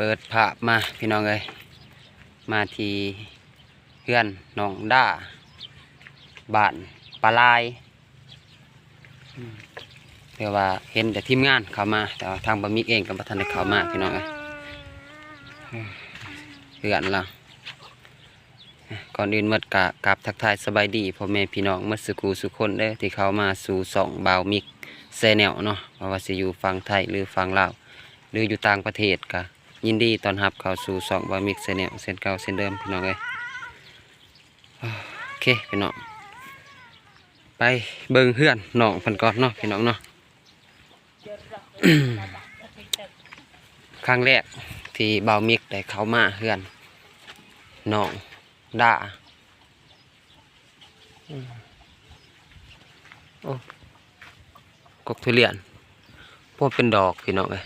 ເປີດພາບມາພີ່ນ້ອງເອີຍ ມາທີ່ເຮືອນນ້ອງດາ ບ້ານປາລາຍ. ແຕ່ວ່າເຫັນແຕ່ທີມງານເຂົ້າມາ ແຕ່ວ່າທາງບ່າວມິກເອງກໍບໍ່ທັນໄດ້ເຂົ້າມາພີ່ນ້ອງເອີຍ. ເຮືອນລາວ ກ່ອນອື່ນໝົດກໍກາບທັກທາຍສະບາຍດີພໍ່ແມ່ພີ່ນ້ອງໝົດສູ່ຄູ່ສູ່ຄົນເດີ ທີ່ເຂົ້າມາສູ່ຊ່ອງບ່າວມິກແຊນແນວເນາະ. ບໍ່ວ່າຊິຢູ່ຝັ່ງໄທ ຫຼື ຝັ່ງລາວ ຫຼື ຢູ່ຕ່າງປະເທດ ກໍຍິນດີຕ້ອນຮັບເຂົ້າສູ່ຊ່ອງບ່າວມິກແຊນແນວເຊັ່ນເກົ່າເຊັ່ນເດີມພີ່ນ້ອງເອີຍ. ໂອເຄພີ່ນ້ອງ ໄປເບິ່ງເຮືອນນ້ອງເພິ່ນກ່ອນເນາະພີ່ນ້ອງເນາະ. ຄັ້ງແລກທີ່ບ່າວມິກໄດ້ເຂົ້າມາເຮືອນນ້ອງດາ. ໂອ້ ກົກທຸລຽນ ພວກເປັນດອກພີ່ນ້ອງເອີຍ.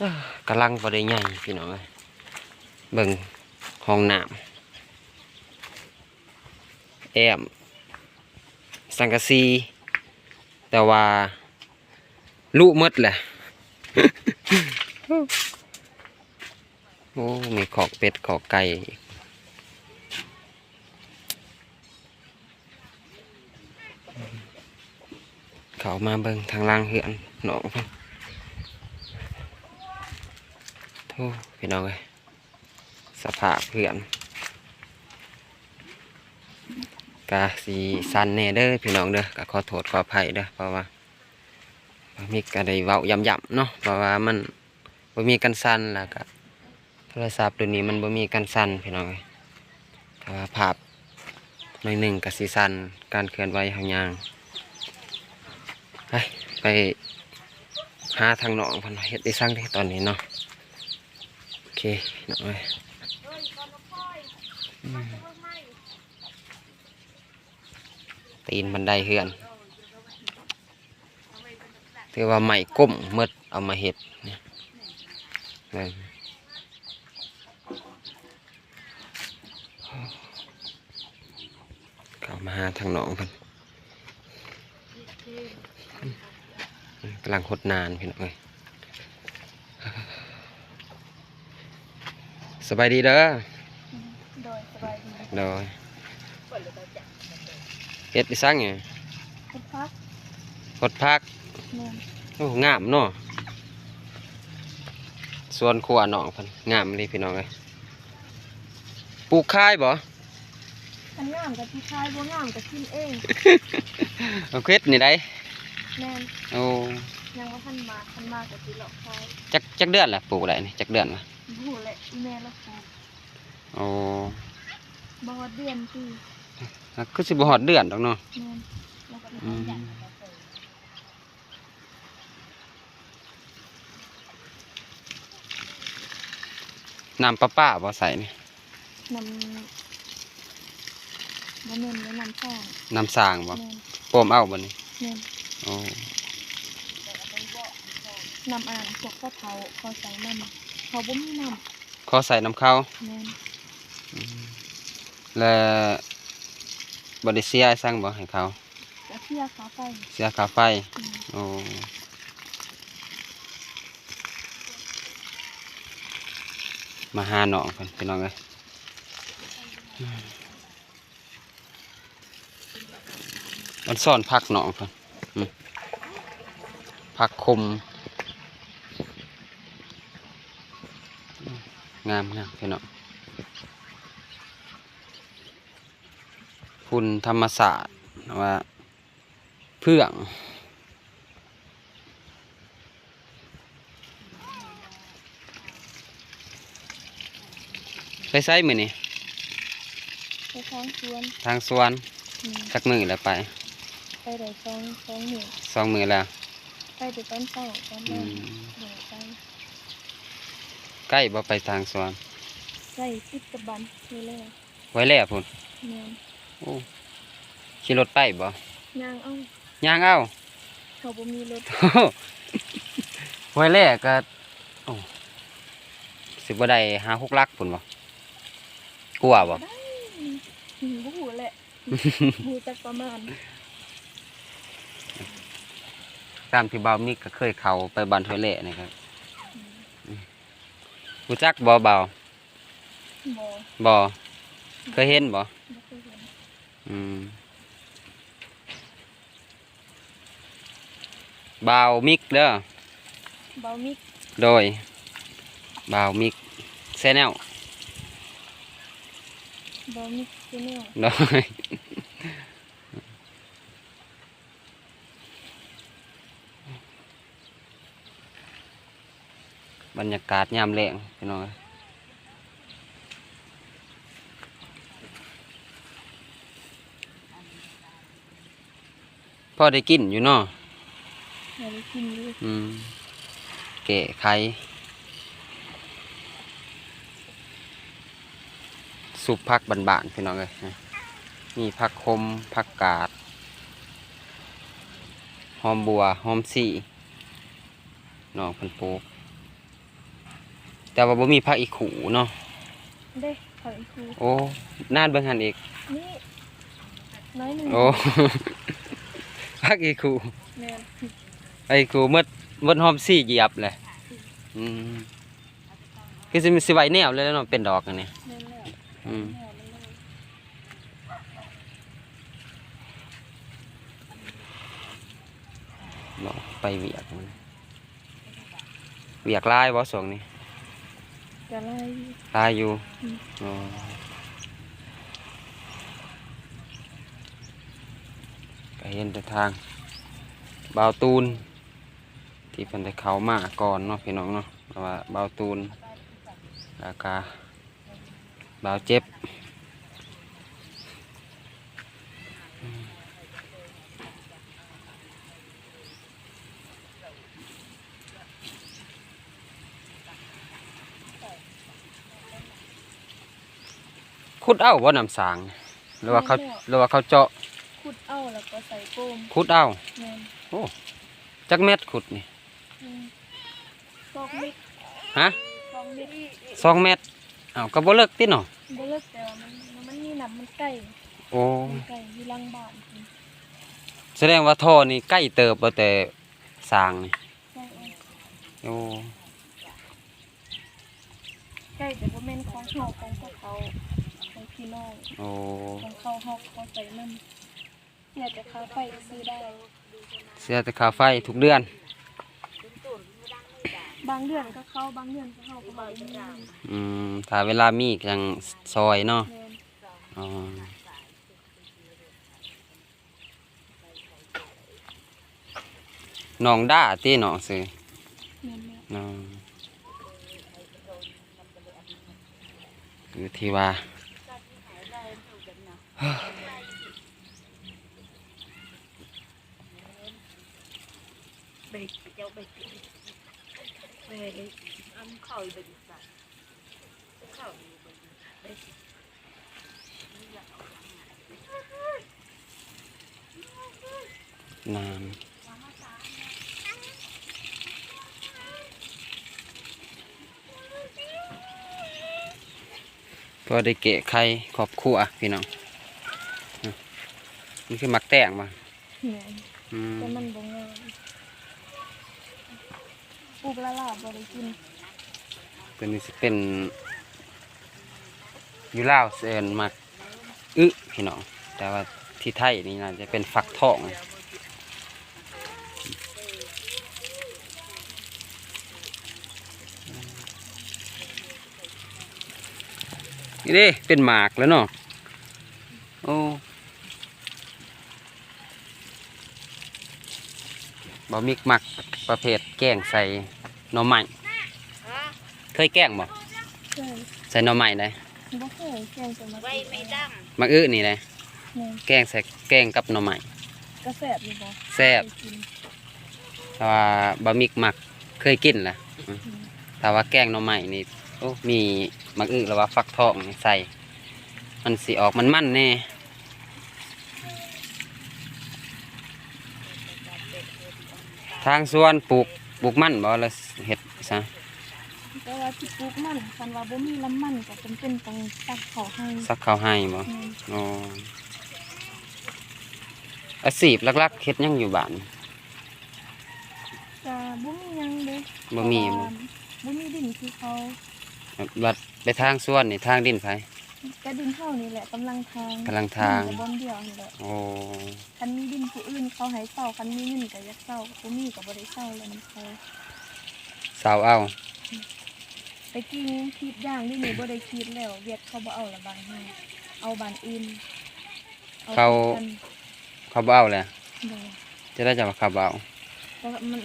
ອາ ກຳລັງບໍ່ໄດ້ໃຫຍ່ພີ່ນ້ອງເອີຍ. ເບິ່ງຫ້ອງນ້ຳ ແອ້ມສັງກະສີ ແຕ່ວ່າລຸໝົດແຫຼະ. ໂອ້ ມີຄອກເປັດຄອກໄກ່ອີກ. ເຂົ້າມາເບິ່ງທາງຫຼັງເຮືອນນ້ອງເພິ່ນ. ໂອ້ ພີ່ນ້ອງເອີຍ ສະພາບເຮືອນກະຊິສັ່ນແດ່ເດີພີ່ນ້ອງເດີ ກະຂໍໂທດຂໍອະໄພເດີ ເພາະວ່າ ບ່າວມິກກໍໄດ້ເວົ້າຢ້ຳໆເນາະ ເພາະວ່າມັນບໍ່ມີກັນສັ່ນ ແລ້ວກໍໂທລະສັບໂຕນີ້ມັນບໍ່ມີກັນສັ່ນພີ່ນ້ອງເອີຍ. ຖ້າວ່າພາບໜ້ອຍໜຶ່ງກໍຊິສັ່ນ ການເຄື່ອນໄຫວເຮົາຍ່າງ. ໄປ ໄປຫາທາງນ້ອງເພິ່ນເຮັດອີ່ສັງເດ້ຕອນນີ້ເນາະ. ໂອເຄນ້ອງເອີຍ ອືມ ຕີນບັນໄດເຮືອນ ຖືວ່າໄມ້ກົ້ມໝົດ ເອົາມາເຮັດນີ້ ເບິ່ງ ເຂົ້າມາຫາທາງນ້ອງເພິ່ນ ກຳລັງຫົດໜານພີ່ນ້ອງເອີຍ. ສະບາຍດີເດີ. ໂດຍ ສະບາຍດີ. ໂດຍ ເຮັດອີ່ສັງນີ້? ຫົດຜັກ. ຫົດຜັກ. ແມ່ນ. ໂອ້ ງາມເນາະ ສວນຄົວນ້ອງເພິ່ນ ງາມອີ່ຫຼີພີ່ນ້ອງເອີຍ. ປູກຂາຍບໍ່? ຄັນງາມກໍຊິຂາຍ ບໍ່ງາມກໍກິນເອງ. ເອົາເຂດນີ້ໄດ໋. ແມ່ນ. ໂອ້ ຍັງບໍ່ທັນມາ ຄັນມາກໍຊິເລາະຂາຍ. ຈັກ ຈັກເດືອນລະ ປູກໄດ້ນີ້ ຈັກເດືອນລະ? ບໍ່ຮູ້ແຫຼະ ອີ່ແມ່ລາວປູກ. ໂອ້ ບໍ່ຮອດເດືອນຕິ? ອ່າ ຄືຊິບໍ່ຮອດເດືອນດອກເນາະ. ແມ່ນ. ອືມ. ນ້ຳປະປາບໍ່ໃສ່ນີ້? ນ້ຳ ບໍ່ແມ່ນເດ້ ນ້ຳສ້າງ. ນ້ຳສ້າງບໍ່? ແມ່ນ. ປ້ອມເອົາບໍ່ນີ້? ແມ່ນ. ໂອ້ ນ້ຳອ່າງ ພວກພໍ່ເຖົ້າເຂົາໃສ່ນ້ຳ ເຂົາບໍ່ມີນ້ຳ ຂໍໃສ່ນຳເຂົາ. ແມ່ນ. ອືມ ແລ້ວບໍ່ໄດ້ເສຍອີ່ສັງບໍ່ໃຫ້ເຂົາ? ກະເສຍຄ່າໄຟ. ເສຍຄ່າໄຟ. ແມ່ນ. ໂອ້ ມາຫານ້ອງເພິ່ນພີ່ນ້ອງເອີຍ. ອອນຊອນຜັກນ້ອງເພິ່ນ ອືມ ຜັກຂົມ ງາມໆ ພີ່ນ້ອງ. ຝຸ່ນທຳມະຊາດວ່າ ເຟືອງ ໄປໃສມື້ນີ້? ໄປທາງສວນ. ທາງສວນ. ອືມ. ຈັກມື້ແລ້ວໄປ? ໄປໄດ້ສອງ ສອງມື້. ສອງມື້ແລ້ວ. ໄປແຕ່ຕອນເຊົ້າ ຕອນແລງ ອືມ ບໍ່ໄດ້ໄປ. ໃກ້ບໍ່ໄປທາງສວນ? ໃກ້ ຕິດກັບບ້ານນີ້ແຫຼະ. ຫ້ວຍແລ່ພຸ້ນ. ແມ່ນ. ໂອ້ ຂີ່ລົດໄປບໍ່? ຍ່າງເອົາ. ຍ່າງເອົາ? ເຮົາບໍ່ມີລົດ. ຫ້ວຍແລ່ກໍ ໂອ້ ຊິບໍ່ໄດ້ຫ້າຫົກຫຼັກພຸ້ນບໍ່? ກວ່າບໍ່? ໄດ້ ອືມ ບໍ່ຮູ້ແຫຼະ ຮູ້ຈັກປະມານ. ຕາມທີ່ບ່າວມິກກໍເຄີຍເຂົ້າໄປບ້ານຫ້ວຍແລະນີ້ກໍ ອືມ ຮູ້ຈັກບໍ່ບ່າວ? ບໍ່ ບໍ່ ເຄີຍເຫັນບໍ່? ບໍ່ເຄີຍເຫັນ. ອືມ ບ່າວມິກເດີ ບ່າວມິກ ໂດຍ ບ່າວມິກແຊນແນວ ບ່າວມິກແຊນແນວ ໂດຍ. ບັນຍາກາດຍາມແລງພີ່ນ້ອງເອີຍ ພໍໄດ້ກິນຢູ່ເນາະ ພໍໄດ້ກິນຢູ່ ອືມ ແກ້ໄຂ ຊຸບຜັກບ້ານໆ ພີ່ນ້ອງເອີຍ ມີຜັກຂົມ ຜັກກາດ ຫອມບົ່ວ ຫອມຊີ ນ້ອງເພິ່ນປູກ ແຕ່ວ່າບໍ່ມີຜັກອີ່ຂຸເນາະ ເດ້ ຜັກອີ່ຂຸ ໂອ້ ນານເບິ່ງຫັ້ນອີກ ນີ້ ໜ້ອຍໜຶ່ງ ໂອ້ ຜັກອີ່ຂຸ ແມ່ນ ຜັກອີ່ຂຸໝົດ ໝົດຫອມຊີຢຽບແຫຼະ ອືມ ຄືຊິ ຊິໄຫວແນວເລີຍເນາະ ເປັນດອກອັນນີ້ ແມ່ນແລ້ວ ອືມ ແນວມັນເລີຍ ເນາະ ໄປວຽກມັນ ວຽກຫຼາຍບໍ່ຊ່ວງນີ້? ກໍຫຼາຍຢູ່ ຫຼາຍຢູ່ ອືມ ອໍ ກໍເຫັນແຕ່ທາງບ່າວຕູນ ທີ່ເພິ່ນໄດ້ເຂົ້າມາກ່ອນເນາະ ພີ່ນ້ອງເນາະ ເພາະວ່າບ່າວຕູນ ແລ້ວກະບ່າວເຈັບ ຂຸດເອົາບໍ່ນ້ຳສ້າງ ຫຼືວ່າເຂົາ ແມ່ນແລ້ວ ຫຼືວ່າເຂົາເຈາະ? ຂຸດເອົາແລ້ວກໍໃສ່ໂກມ ຂຸດເອົາ ແມ່ນ ໂອ້ ຈັກແມັດຂຸດນີ້? ອືມ ສອງແມັດ ຮະ? ສອງແມັດ ສອງແມັດ ອ້າວ ກໍບໍ່ເລິກຕິເນາະ ບໍ່ເລິກ ແຕ່ວ່າມັນ ມັນມີນ້ຳ ມັນໃກ້ ໂອ້ ມັນໃກ້ ຢູ່ຫຼັງບ້ານ ສະແດງວ່າທໍ່ນີ້ໄກເຕີບບໍ່ ແຕ່ສ້າງນີ້ ໃກ້ ໂອ້ ໃກ້ ແຕ່ບໍ່ແມ່ນຂອງເຮົາ ຂອງພວກເຂົາ ຂອງພີ່ນ້ອງ ໂອ້ ຂອງເຂົາ ເຮົາ ເຮົາໃຊ້ນຳ ເສຍແຕ່ຄ່າໄຟກໍຊື້ໄດ້ ເສຍແຕ່ຄ່າໄຟທຸກເດືອນ ບາງເດືອນກໍເຂົ້າ ບາງເດືອນກໍເຮົາກໍບໍ່ໄດ້ມີ ອືມ ຖ້າເວລາມີກໍຈັ່ງຊ່ອຍເນາະ ແມ່ນ ອໍ ນ້ອງດາຕິນ້ອງຊື່ ແມ່ນແລ້ວ ນ້ອງ ຄືທີ່ວ່າ ນ້ຳ ພໍໄດ້ແກ້ໄຂຄອບຄົວພີ່ນ້ອງ ນີ້ຄືໝາກແຕງບໍ່? ແມ່ນ ອືມ ແຕ່ມັນບໍ່ງາມ ປູກລະລາວບໍ່ໄດ້ກິນ ຕົວນີ້ຊິເປັນ ຢູ່ລາວເອີ້ນໝາກອຶພີ່ນ້ອງ ແຕ່ວ່າທີ່ໄທນີ້ໜ້າຈະເປັນຟັກທອງ ນີ້ເດ້ ເປັນໝາກແລ້ວເນາະ ໂອ້. ບ່າວມິກມັກປະເພດແກງໃສ່ໜໍ່ໄມ້ ເຄີຍແກງບໍ່? ເຄີຍ ໃສ່ໜໍ່ໄມ້ໃດ? ບໍ່ເຄີຍ ແກງແຕ່ໝາກອຶ ໝາກອຶນີ້ໃດ? ແມ່ນ ແກງໃສ່ ແກງກັບໜໍ່ໄມ້ ກໍແຊບຢູ່ບໍ່? ແຊບ ເຄີຍກິນ ແຕ່ວ່າບ່າວມິກມັກ ເຄີຍກິນລະ ອືມ ອືມ ຖ້າວ່າແກງໜໍ່ໄມ້ນີ້ ໂອ້ ມີໝາກອຶ ຫຼືວ່າຟັກທອງນີ້ໃສ່ ມັນຊິອອກມັນໆແດ່. ທາງສວນປູກ ປູກມັນບໍ່ ຫຼືເຮັດຊະ? ແຕ່ວ່າຊິປູກມັນ ຄັນວ່າບໍ່ມີລຳມັນກໍຈຳເປັນຕ້ອງສັກເຂົ້າໄຮ່ ສັກເຂົ້າໄຮ່ບໍ່? ແມ່ນ ອໍ. ອາຊີບຫຼັກໆເຮັດຫຍັງຢູ່ບ້ານ? ກະບໍ່ມີຫຍັງເດ້ ບໍ່ມີ ເພາະວ່າບໍ່ມີດິນຄືເຂົາ. ບັດໄປທາງສວນນີ້ ທາງດິນໃຜ? ກະດິນເຮົານີ້ແຫຼະ ກຳລັງທາງ ກຳລັງທາງ ດິນກະບ່ອນດຽວຫັ້ນແຫຼະ. ໂອ້ ຄັນມີດິນຜູ້ອື່ນເຂົາໃຫ້ເຊົ່າ ຄັນມີເງິນກະຢາກເຊົ່າ ບໍ່ມີກະບໍ່ໄດ້ເຊົ່າແລ້ວນຳເຂົາ. ເຊົ່າເອົາ. ແຕ່ກີ້ກຣີດຢາງ ດຽວນີ້ບໍ່ໄດ້ກຣີດແລ້ວ ຫວຽດເຂົາບໍ່ເອົາລະບ້ານເຮົາ ເອົາບ້ານອື່ນ ເອົາ ເຂົາ ຄືກັນ ເຂົາບໍ່ເອົາແລ້ວ. ໂດຍ. ຈັ່ງໃດຈັ່ງວ່າເຂົາບໍ່ເອົາ? ເພາະວ່າມັນ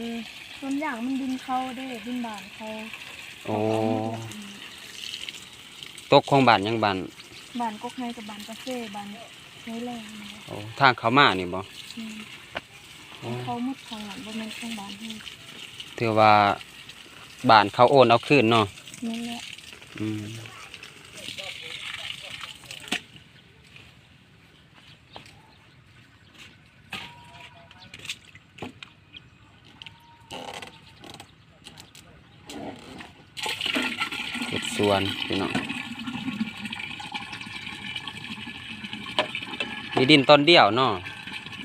ສວນຢາງມັນດິນເຂົາເດ້ ດິນບ້ານເຂົາ. ໂອ້ ເຂົາກໍເອົາໝົດແລ້ວ. ຕົກຂອງບ້ານຫຍັງ? ບ້ານ ບ້ານກົກໄຮກັບບ້ານກາເຟ ບ້ານໄຮແລງ. ໂອ້ ທາງເຂົ້າມານີ້ບໍ່? ແມ່ນ. ໂອ້ ເຂົາໝົດທາງນັ້ນ ບໍ່ແມ່ນຂອງບ້ານເຮົາ. ຖືວ່າບ້ານເຂົາໂອນເອົາຄືນເນາະ? ແມ່ນແຫຼະ. ອືມ. ເຮັດສວນພີ່ນ້ອງ ມີດິນຕອນດຽວເນາະ?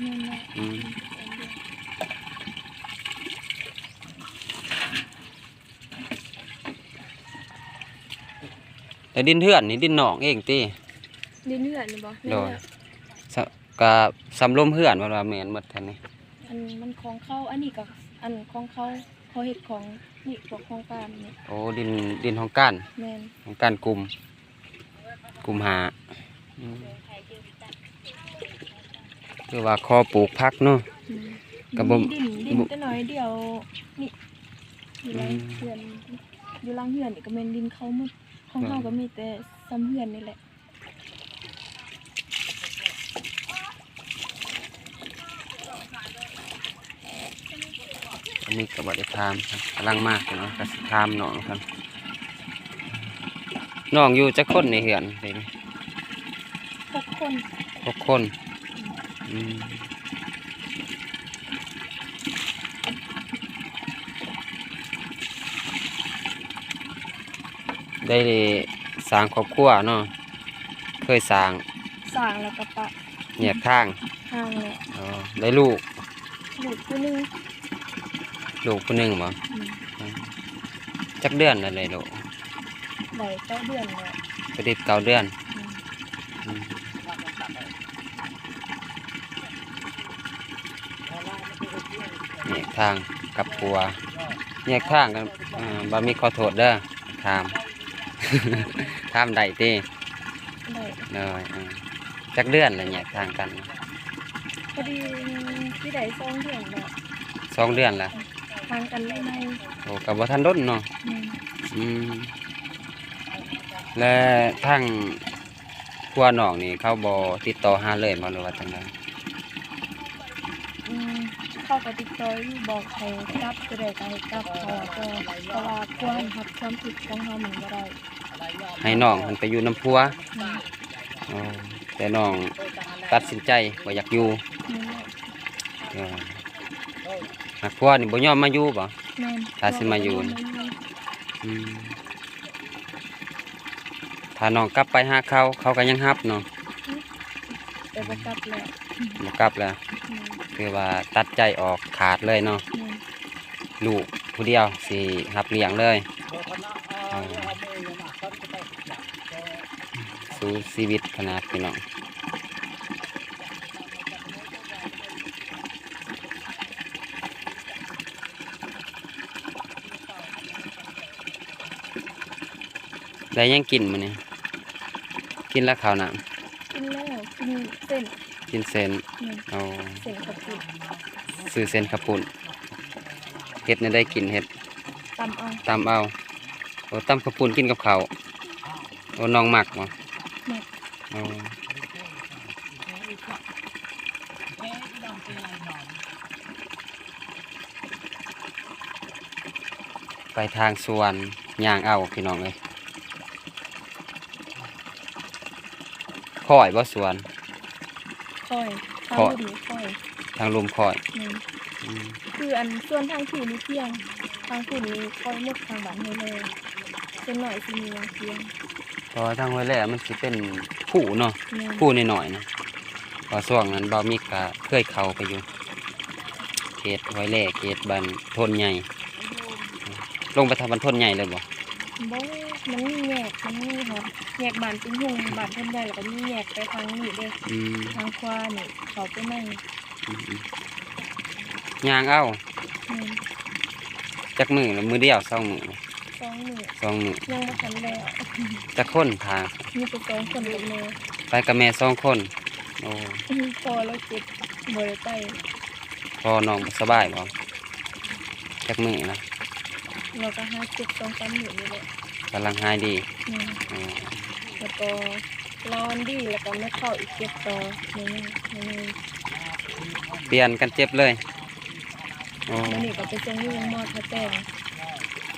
ແມ່ນແຫຼະ. ອືມ. ແລ້ວດິນເຮືອນນີ້ດິນນ້ອງເອງຕິ? ດິນເຮືອນນີ້ບໍ່? ໂດຍ. ສະ ກະສຳລົມເຮືອນ ວ່າແມ່ນໝົດຫັ້ນນີ້. ອັນມັນຂອງເຂົາ ອັນນີ້ກະ ອັນຂອງເຂົາ ເຂົາເຮັດຂອງນີ້ ພວກໂຄງການນີ້. ໂອ້ ດິນ ດິນໂຄງການ. ແມ່ນ. ໂຄງການກຸ່ມ ກຸ່ມຫ້າ. ອືມ. ຄືວ່າຂໍປູກຜັກເນາະ. ແມ່ນ. ກະບໍ່ ມີດິນ ດິນແຕ່ໜ້ອຍດຽວນີ້ ຢູ່ໃນ ອືມ ເຮືອນ ຢູ່ຫຼັງເຮືອນນີ້ກະແມ່ນດິນເຂົາໝົດ. ຂອງເຮົາ ແມ່ນ ກະມີແຕ່ຊ່ຳເຮືອນນີ້ແຫຼະ. ອັນນີ້ກະບໍ່ໄດ້ຖາມ ກຳລັງມາເນາະ ກະຊິຖາມນ້ອງເພິ່ນ. ນ້ອງຢູ່ຈັກຄົນໃນເຮືອນ? ຫົກຄົນ. ຫົກຄົນ. ອືມ. ໄດ້ສ້າງຄອບຄົວເນາະ? ເຄີຍສ້າງ. ສ້າງແລ້ວກະປະ. ແຍກທາງ? ທາງແຫຼະ. ອໍ ໄດ້ລູກ? ລູກຜູ້ໜຶ່ງ. ລູກຜູ້ໜຶ່ງບໍ? ອືມ. ອືມ. ຈັກເດືອນແລ້ວໄດ້ລູກ? ໄດ້ເກົ້າເດືອນແລ້ວ. ກະຕິບເກົ້າເດືອນ. ອືມ. ອືມ. ແຍກທາງກັບຜົວ ແຍກທາງກັນ. ເອີ ບໍ່ມີຂໍໂທດເດີ ຖາມ ຖາມໄດ້ຕິ? ໄດ້. ໂດຍ. ເອີ ຈັກເດືອນແລ້ວແຍກທາງກັນ? ພໍດີຊິໄດ້ສອງເດືອນແລ້ວ. ສອງເດືອນແລ້ວ. ອືມ. ຫ່າງກັນໃໝ່ໆ. ໂອ້ ກະບໍ່ທັນດົນເນາະ. ແມ່ນ. ອືມ. ແລະທາງ ຜົວນ້ອງນີ້ເຂົາບໍ່ຕິດຕໍ່ຫາເລີຍບໍ່ ຫຼືວ່າຈັ່ງໃດ? ອືມ ເຂົາກະຕິດຕໍ່ຢູ່ ບອກໃຫ້ກັບ ເທື່ອໃດກະໃຫ້ກັບ ເພາະວ່າ ເພາະວ່າຄວາມຮັບຄວາມຜິດຂອງເຮົາມັນບໍ່ໄດ້ ໃຫ້ນ້ອງຫັ້ນໄປຢູ່ນຳຜົວ. ແມ່ນ. ອໍ ແຕ່ນ້ອງຕັດສິນໃຈບໍ່ຢາກຢູ່. ແມ່ນແຫຼະ. ເອີ ຫາກຜົວນີ້ບໍ່ຍອມມາຢູ່ບໍ? ແມ່ນ. ຖ້າຊິມາຢູ່. ບໍ່ຍອມມາຢູ່. ອືມ. ຖ້ານ້ອງກັບໄປຫາເຂົາ ເຂົາກະຍັງຮັບເນາະ. ແຕ່ບໍ່ກັບແລ້ວ. ບໍ່ກັບແລ້ວ. ແມ່ນ. ຄືວ່າຕັດໃຈອອກຂາດເລີຍເນາະ. ແມ່ນ. ລູກຜູ້ດຽວຊິຮັບລ້ຽງເລີຍ. ເອີ ສູ້ຊີວິດຂະໜາດພີ່ນ້ອງ. ໄດ້ຫຍັງກິນມື້ນີ້? ກິນແລ້ວເຂົ້ານ້ຳ? ກິນແລ້ວ ກິນເສັ້ນ. ກິນເສັ້ນ. ແມ່ນ. ອໍ ເສັ້ນເຂົ້າປຸ້ນ. ຊື້ເສັ້ນເຂົ້າປຸ້ນ. ເຮັດແນວໃດກິນ? ເຮັດ ຕຳເອົາ. ຕຳເອົາ. ໂອ້ ຕຳເຂົ້າປຸ້ນກິນກັບເຂົ້າ. ໂອ້ ນ້ອງມັກບໍ່? ມັກ. ອໍ ໄປທາງສວນ ຍ່າງເອົາພີ່ນ້ອງເອີຍ. ຄ້ອຍບໍ່ສວນ? ຄ້ອຍ ທາງລຸ່ມນີ້ຄ້ອຍ. ທາງລຸ່ມຄ້ອຍ. ແມ່ນ. ອືມ. ຄືອັນສວນທາງພີ້ນີ້ພຽງ ທາງພຸ້ນນີ້ຄ້ອຍໝົດ ທາງບ້ານຫ້ວຍແລ ສ່ວນໜ້ອຍຊິມີຫວ່າງພຽງ. ເພາະວ່າທາງຫ້ວຍແລມັນຊິເປັນພູເນາະ. ແມ່ນ. ພູນ້ອຍໆນະ. ເພາະຊ່ວງນັ້ນບ່າວມິກກໍເຄີຍເຂົ້າໄປຢູ່ ເຂດຫ້ວຍແລ ເຂດບ້ານໂທນໃຫຍ່. ລົງໄປທາງບ້ານໂທນໃຫຍ່ເລີຍບໍ່? ບໍ່ ມັນມີແຍກ ມັນມີຮອດແຍກບ້ານຕິງຮຸ່ງ ບ້ານໂທນໃຫຍ່ ແລ້ວກໍມີແຍກໄປທາງນີ້ເດ້. ອືມ ທາງຂວານີ້ເຂົ້າໄປໃນ. ອືມໆ ຍ່າງເອົາ. ແມ່ນ. ຈັກມື້ລະ? ມື້ດຽວ ສອງມື້? ສອງມື້. ສອງມື້ ຍັງບໍ່ທັນແລ້ວ. ຈັກຄົນພາ? ມີແຕ່ສອງຄົນກັບແມ່. ໄປກັບແມ່ສອງຄົນ. ໂອ້ ອືມ ພໍ່ລາວເຈັບ ບໍ່ໄດ້ໄປ. ພໍ່ນ້ອງບໍ່ສະບາຍບໍ່? ຈັກມື້ລະ? ລາວກໍຫາເຈັບສອງສາມມື້ນີ້ແຫຼະ. ກຳລັງຫາຍດີ. ແມ່ນ. ອໍ ແລ້ວກໍລາວອັນດີ ແລ້ວກໍແມ່ເຖົ້າອີກເຈັບຕໍ່. ແມ່ໃຫຍ່ ແມ່ໃຫຍ່ ປ່ຽນກັນເຈັບເລີຍ. ອໍ ມື້ນີ້ກໍໄປສົ່ງຢູ່ໂຮງໝໍທ່າແຕງ.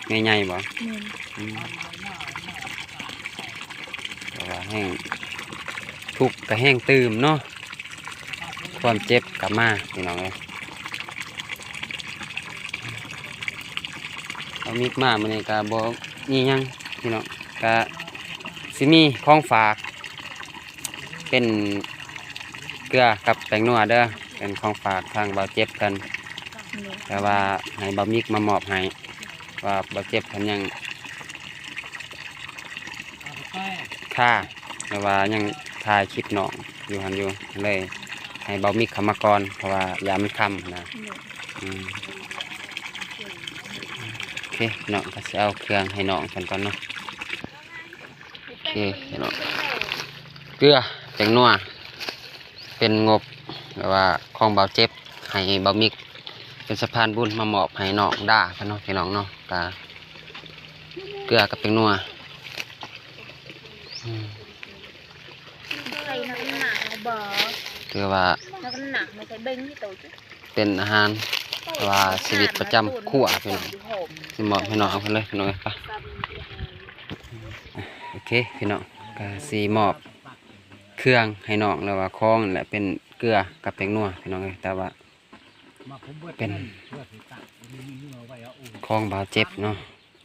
ແມ່ໃຫຍ່ບໍ່? ແມ່ນ. ອືມ ເພາະວ່າແຮງທຸກກໍແຮງຕື່ມເນາະ. ຄວາມເຈັບກັບມາ ພີ່ນ້ອງເອີຍ. ເອົາມິກມາມື້ນີ້ກໍບໍ່ມີຫຍັງພີ່ນ້ອງ ກະຊິມີຂອງຝາກ ເປັນເກືອກັບແປ້ງນົວເດີ ເປັນຂອງຝາກທາງບ່າວເຈັບເພິ່ນ. ແຕ່ວ່າໃຫ້ບ່າວມິກມາມອບໃຫ້ ວ່າບ່າວເຈັບເພິ່ນຍັງ ຄ່າ ແຕ່ວ່າຍັງຖ່າຍຄລິບນ້ອງຢູ່ຫັ້ນຢູ່ ເລີຍໃຫ້ບ່າວມິກເຂົ້າມາກ່ອນ ເພາະວ່າຢ້ານມັນຄ່ຳນະ. ໂດຍ. ອືມ ໂອເຄເນາະ ກໍຊິເອົາເຄື່ອງໃຫ້ນ້ອງເພິ່ນກ່ອນເນາະ. ໂອເຄເນາະ ເກືອ ແປ້ງນົວ ເປັນງົບ ແບບວ່າຂອງບ່າວເຈັບ ໃຫ້ບ່າວມິກເປັນສະພານບຸນມາມອບໃຫ້ນ້ອງດາເພິ່ນເນາະ ພີ່ນ້ອງເນາະ. ກະເກືອກັບແປ້ງນົວ ອືມ ໃສ່ໜັກໜາບໍ່? ຖືວ່າໜັກໜາ ໃສ່ເບັງໃຫ້ໂຕ ເປັນອາຫານ ແຕ່ວ່າຊີວິດປະຈຳຄົວ ພີ່ນ້ອງ ຊິມອບໃຫ້ນ້ອງເພິ່ນເລີຍ ພີ່ນ້ອງເອີຍ. ໄປ ໂອເຄ ພີ່ນ້ອງ ກະຊິມອບເຄື່ອງໃຫ້ນ້ອງ ຫຼືວ່າຂອງນັ້ນແຫຼະ ເປັນເກືອກັບແປ້ງນົວ ພີ່ນ້ອງເອີຍ. ແຕ່ວ່າ ເປັນຂອງບ່າວເຈັບເນາະ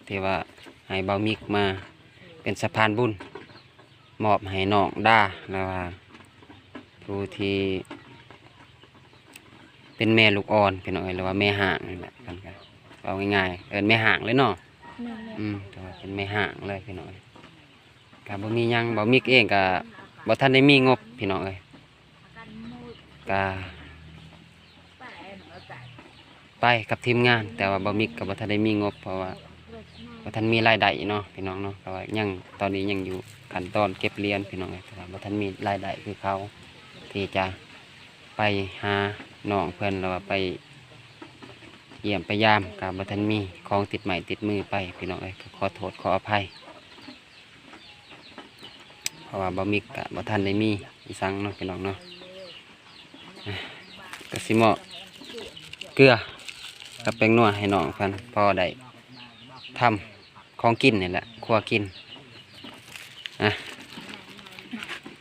ທີ່ວ່າໃຫ້ບ່າວມິກມາເປັນສະພານບຸນ ມອບໃຫ້ນ້ອງດາ ແລ້ວວ່າຜູ້ທີ່ເປັນແມ່ລູກອ່ອນ ພີ່ນ້ອງເອີຍ ຫຼືວ່າແມ່ຮ້າງນີ້ແຫຼະ ເພິ່ນກໍເວົ້າງ່າຍໆ ເອີ້ນແມ່ຮ້າງເລີຍເນາະ. ແມ່ນແລ້ວ. ອືມ ແຕ່ວ່າເປັນແມ່ຮ້າງເລີຍ ພີ່ນ້ອງເອີຍ. ກໍບໍ່ມີຫຍັງ ບ່າວມິກເອງກໍບໍ່ທັນໄດ້ມີງົບ ພີ່ນ້ອງເອີຍ. ກະໄປກັບທີມງານ ແຕ່ວ່າບ່າວມິກກໍບໍ່ທັນໄດ້ມີງົບ ເພາະວ່າບໍ່ທັນມີລາຍໄດ້ເນາະ ພີ່ນ້ອງເນາະ. ເພາະວ່າຍັງ ຕອນນີ້ຍັງຢູ່ຂັ້ນຕອນເກັບລຽນ ພີ່ນ້ອງເອີຍ ແຕ່ວ່າບໍ່ທັນມີລາຍໄດ້ຄືເຂົາ ທີ່ຈະໄປຫານ້ອງເພິ່ນ ຫຼືວ່າໄປຢ້ຽມໄປຢາມ ກໍບໍ່ທັນມີຂອງຕິດໄມ້ຕິດມືໄປ ພີ່ນ້ອງເອີຍ ກໍຂໍໂທດຂໍອະໄພ. ເພາະວ່າບ່າວມິກກະບໍ່ທັນໄດ້ມີອີ່ສັງເນາະ ພີ່ນ້ອງເນາະ. ກະຊິມອບເກືອກັບແປ້ງນົວໃຫ້ນ້ອງເພິ່ນ ພໍໄດ້ທຳຂອງກິນນີ້ແຫຼະ ຄົວກິນ. ອ່ະ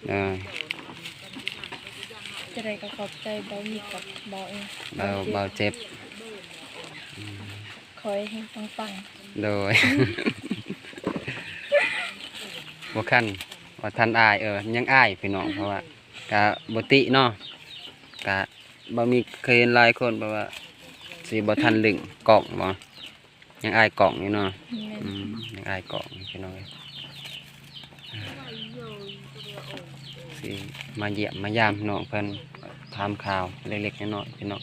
ເອີ ຈະໄດ້ກໍຂອບໃຈບ່າວມິກກັບບ່າວ ເອີ ບ່າວ ບ່າວເຈັບ ຂໍໃຫ້ເຮັງປັງໆ. ໂດຍ ບໍ່ຄັນວ່າທັນອາຍ ເອີ ຍັງອາຍ ພີ່ນ້ອງ ເພາະວ່າກະບໍ່ຕິເນາະ. ກະບໍ່ມີ ເຄີຍເຫັນຫຼາຍຄົນແບບວ່າຊິບໍ່ທັນລຶ້ງກ້ອງບໍ ຍັງອາຍກ້ອງຢູ່ເນາະ. ແມ່ນ. ອືມ ຍັງອາຍກ້ອງ ພີ່ນ້ອງເອີຍ. ຊິມາຢ້ຽມມາຢາມນ້ອງເພິ່ນ ຖາມຂ່າວເລັກໆນ້ອຍໆ ພີ່ນ້ອງ.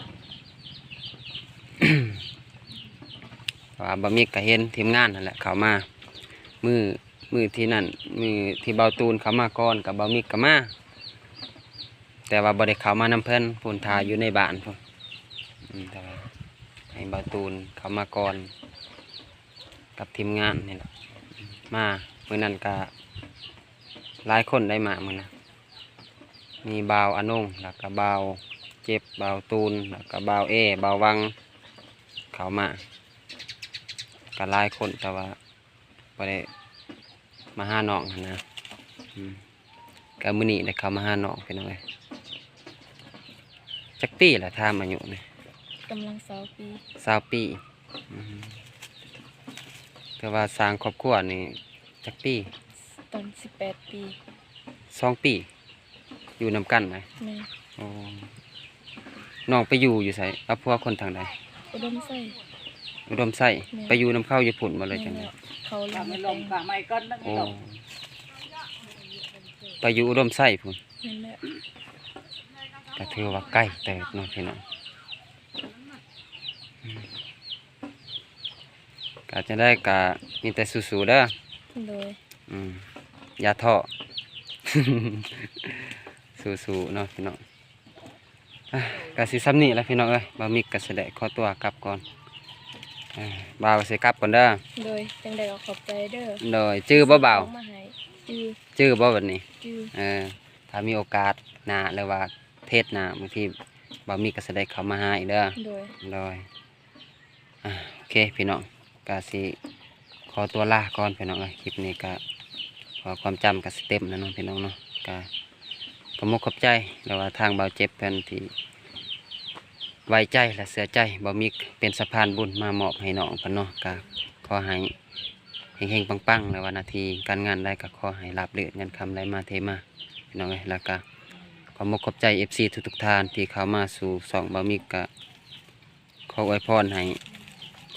ເພາະວ່າບ່າວມິກກໍເຫັນທີມງານຫັ້ນແຫຼະເຂົ້າມາ ມື້ ມື້ທີ່ນັ້ນ ມື້ທີ່ບ່າວຕູນເຂົ້າມາກ່ອນ ກໍບ່າວມິກກໍມາ ແຕ່ວ່າບໍ່ໄດ້ເຂົ້າມານຳເພິ່ນ ພຸ້ນ ຖ້າຢູ່ໃນບ້ານພຸ້ນ. ອືມ ແຕ່ວ່າໃຫ້ບ່າວຕູນເຂົ້າມາກ່ອນກັບທີມງານນີ້ແຫຼະ ມາມື້ນັ້ນກະຫຼາຍຄົນໄດ້ມາມື້ນັ້ນ ມີບ່າວອານົງ ແລ້ວກະບ່າວເຈັບ ບ່າວຕູນ ແລ້ວກະບ່າວເອ ບ່າວວັງ ເຂົ້າມາ ກະຫຼາຍຄົນ ແຕ່ວ່າ ບໍ່ໄດ້ມາຫານ້ອງຫັ້ນນະ. ອືມ ກໍມື້ນີ້ໄດ້ເຂົ້າມາຫານ້ອງ ພີ່ນ້ອງເອີຍ. ຈັກປີລະ ຖາມອາຍຸນີ້? ກຳລັງຊາວປີ. ຊາວປີ. ອືມ ແຕ່ວ່າສ້າງຄອບຄົວນີ້ຈັກປີ? ຕອນສິບແປດປີ. ສອງປີ ຢູ່ນຳກັນນະ? ແມ່ນ. ໂອ້ ນ້ອງໄປຢູ່ຢູ່ໃສ? ເອົາຜົວຄົນທາງໃດ? ອຸດົມໄຊ. ອຸດົມໄຊ. ແມ່ນ. ໄປຢູ່ນຳເຂົາຢູ່ພຸ້ນບໍ່ ຫຼືຈັ່ງໃດ? ແມ່ນແຫຼະ ເຂົາລົງມາແຕ່ງ. ໂອ້ ໄປຢູ່ອຸດົມໄຊພຸ້ນ. ແມ່ນແຫຼະ. ກໍຖືວ່າໄກເຕີບເນາະພີ່ນ້ອງ. ອືມ ກໍຈັ່ງໃດກໍມີແຕ່ສູ້ໆເດີ. ໂດຍ. ອືມ ຢ່າທໍ້ ສູ້ໆເນາະພີ່ນ້ອງ. ອ່າ ກໍຊິສ່ຳນີ້ແຫຼະພີ່ນ້ອງເອີຍ, ບ່າວມິກກໍຊິໄດ້ຂໍຕົວກັບກ່ອນ. ອ່າ ບ່າວກໍຊິກັບກ່ອນເດີ. ໂດຍ. ຈັ່ງໃດກໍຂອບໃຈເດີ. ໂດຍ. ຈື່ບໍ່ບ່າວ? ຂອງມາໃຫ້. ຈື່. ຈື່ບໍ່ບັດນີ້? ຈື່. ເອີ ຖ້າມີໂອກາດໜ້າ ຫຼືວ່າເພຈໜ້າ ບາງທີບ່າວມິກກໍຊິໄດ້ເຂົ້າມາຫາອີກເດີ. ໂດຍ. ໂດຍ. ອ່າ ໂອເຄພີ່ນ້ອງ, ກະຊິຂໍຕົວລາກ່ອນພີ່ນ້ອງເອີຍ. ຄລິບນີ້ກະ ເພາະຄວາມຈຳກະຊິເຕັມແລ້ວເນາະພີ່ນ້ອງເນາະ. ກະຂອບອົກຂອບໃຈ ຫຼືວ່າທາງບ່າວເຈັບເພິ່ນທີ່ໄວ້ໃຈ ແລະ ເຊື່ອໃຈບ່າວມິກເປັນສະພານບຸນມາມອບໃຫ້ນ້ອງເພິ່ນເນາະ. ກະຂໍໃຫ້ເຮັງໆປັງໆ ຫຼືວ່າໜ້າທີ່ການງານໃດກະຂໍໃຫ້ລາບລື່ນ ເງິນຄຳໄຫຼມາເທມາ ພີ່ນ້ອງເອີຍ. ແລ້ວກະຂອບອົກຂອບໃຈເອັຟຊີທຸກໆທ່ານທີ່ເຂົ້າມາສູ່ຊ່ອງບ່າວມິກ. ກະ ຂໍອວຍພອນໃຫ້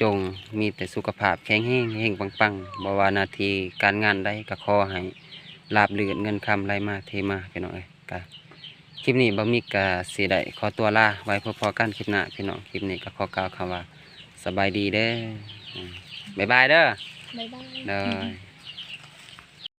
ຈົ່ງມີແຕ່ສຸຂະພາບແຂງແຮງ ເຮັງໆປັງໆ, ບໍ່ວ່າໜ້າທີ່ການງານໃດກໍຂໍໃຫ້ລາບລື່ນ ເງິນຄຳໄຫຼມາເທມາ ພີ່ນ້ອງເອີຍ. ກະຄລິບນີ້ບ່າວມິກກະຊິໄດ້ຂໍຕົວລາໄວ້ ພົບພໍ້ກັນຄລິບໜ້າພີ່ນ້ອງ. ຄລິບນີ້ກໍຂໍກ່າວຄຳວ່າສະບາຍດີເດີ. ອືມ ບາຍບາຍເດີ. ບາຍບາຍ. ໂດຍ.